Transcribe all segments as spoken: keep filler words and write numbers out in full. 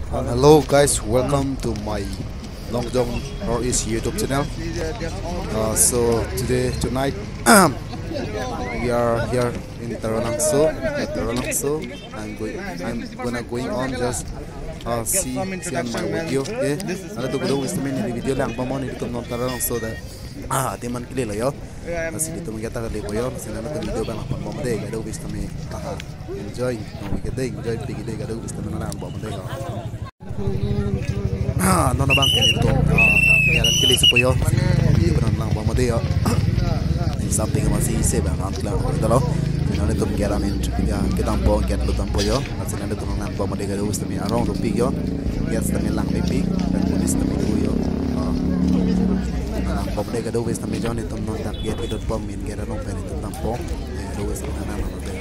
And hello guys, welcome to my Longjong Northeast YouTube channel. Uh, so today, tonight, we are here in Taralangso, at Taralangso. I'm going, I'm gonna going on just uh, see, see on my video. Okay, nanglitum kedo vistami neli video langbom, nanglitum non Taralangso da. Ah, adim an kele lo yo. Lasi ilitum ke ta kele po yo. Lasi nanglitum video abang langponbom dei, kedo vistami. Aha, enjoy. No, we ke dei, enjoy pik dei, kedo vistami nang langbom dei yo. Ah, non abang ke ilitum, ah, ya, kele si po yo. Video abang langbom dei yo. Something masih isi abang, ang klang ko dolo. Nanglitum ke alam in, ya, kedampo, ke lo dampo yo. Lasi nanglitum nang langbom dei, kedo vistami arong dopik yo. Gate tame langmepik, dan police tame do yo. Ah, nang langbom dei, kedo vistami jo, netum non dak gate kedotbom, main gate along pen netum dampo. Eh, kedo vistami nang langbom dei.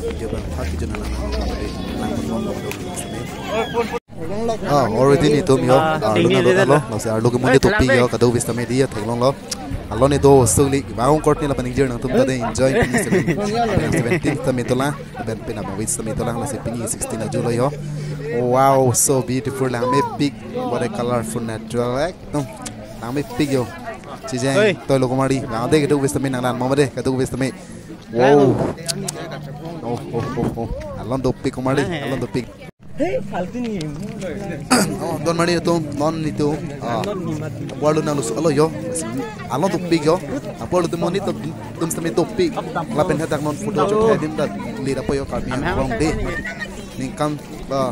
Video abang, ha, video nang langbom dei, langbom dei, kedo vistami. Ah, already netum yo, ah, arlo nangdotlo, lasi arlo ke monit dopik yo, kedo vistami dei yo, theklonglo. Along ne do suli, bang court ne lapen ingjir nangtum ta dei, enjoy pini seven, seventeen tame dolang, lapen pini abang wis tame dolang, lasi pini sixteen ajo lo yo. Wow, so beautiful, langmepik, what a colorful natural, ekdom langmepik yo. Chijeng, toi lo kumari, bang dei kedo vistami nang langbom dei, kedo vistami. Wow. Oh, oh, oh, oh. Along dopik kumari, along dopik. Oh, don mari atum, non netum. Ah, apor lo nang lusuk lo yo. Along dopik yo. Apor lo atum monit atum tame dopik. Lapen hadak non photo chot adim ta lira po yo, Karbi Anglong dei. Ningkan, ah,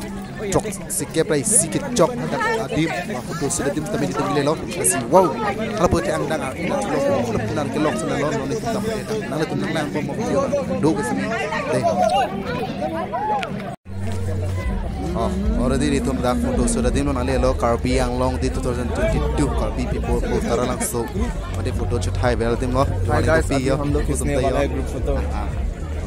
chok sikep rai sikit chok hadak adim, ah, photo shoot adim tame netum lelo. Lasi wow. Hala po ke angdeng, ah, ina lo, lo punar kelok sana lo, non netum tame dei. Nangtum nang langbom yo. Kedo vistami dei. Oh, already netum dak photo shoot adim lo nanglelo, Karbi Anglong Day two thousand twenty-two, Karbi people ko Taralangso. Mate photo chot hai bel adim lo. Hi guys, abhi hum log kiss ne wala hai group photo. Ah, ah.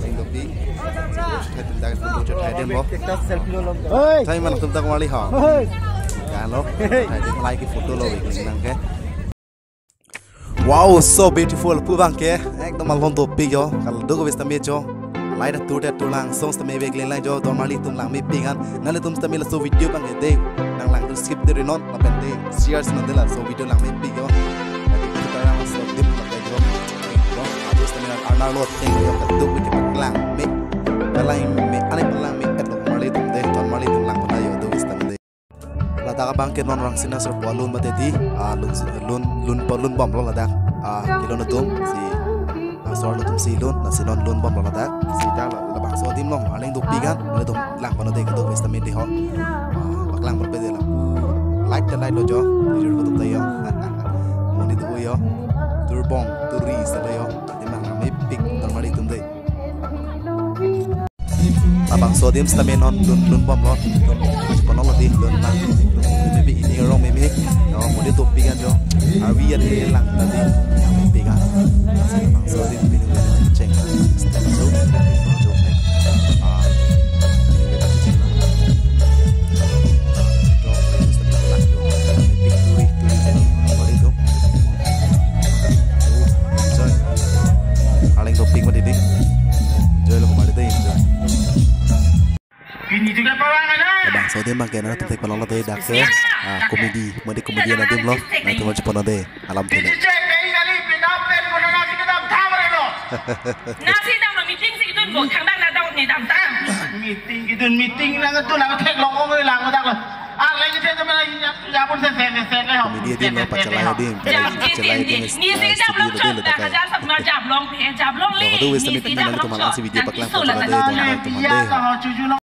Aling dopi. Photo chot hai adim dak photo chot hai adim lo. Ekta selfie lo log. Hey! Thai man atum dak wali ha. Hey! Kan lo. Hai adim like photo lo, nang ke. Wow, so beautiful pu abang ke. Ekdom along dopik yo. Kedo vistami jo. Light atur te atur lang, songs tame vek len lang jo, don mari atum langmepik an. Nanglitum tame laso video abang ke dei, nang lang skip dei ri non, lapen dei share si non dei, laso video langmepik yo. Nanglitum ta langso adim abang ke jo. Ekdom, adus tame nang arnar lo theng yo, kedo ke langme. Langme, ane langme, et lo mari atum dei, don mari atum lang pada yo, do is tame dei. Ladak abang ke non Rangsina Sar Pualun mate dei, ah, lun, lun, lun po lun bom lo ladak, ah, kelun atum si, ah, sor atum si lun, lasi non lun bom lo ladak, si ta la, labangso adim along, aling dopik an, nanglitum lang pano dei, kedo vistami dei ho, ah, paklang pano dei la, like ta like lo jo, jujur ko atum ta yo, monit do yo, turbong, turi sa lo yo, adim langmepik, don mari atum dei. Labangso adim sitame non lun lun bom lo. Lun pano lo dei, lun lang. Lun meme, ini rong meme. No, monit dopik an jo. Arvi an ne lang ta dei. Yang pik an. Labangso adim pini cheng. Sitame so. Jo. Ah. Pik turi, turi sen. Monit do. Enjoy. Aling dopik mati dei. Enjoy lo kumari dei, enjoy. Labangso adim abang ke nangtum thek pano lo dei dak ke. Ah, comedy, modi comedian adim lo. Nangtum chot pano dei. Alam thek. Nasi dam lo meeting si kedun bo, thangdak na dam ni dam dam. Meeting kedun, meeting nang kedun, nang theklong ko lang dak lo. Arleng ke se mana ya, ya pun se se se se le ho. Comedy adim lo, pachalai adim. Jam pachalai adim. Ni si dam lo chot dak, hajar sat mar jam long phe, jam long le. Kedo vistami nangtum lang si video paklang pano dei, don mari atum dei.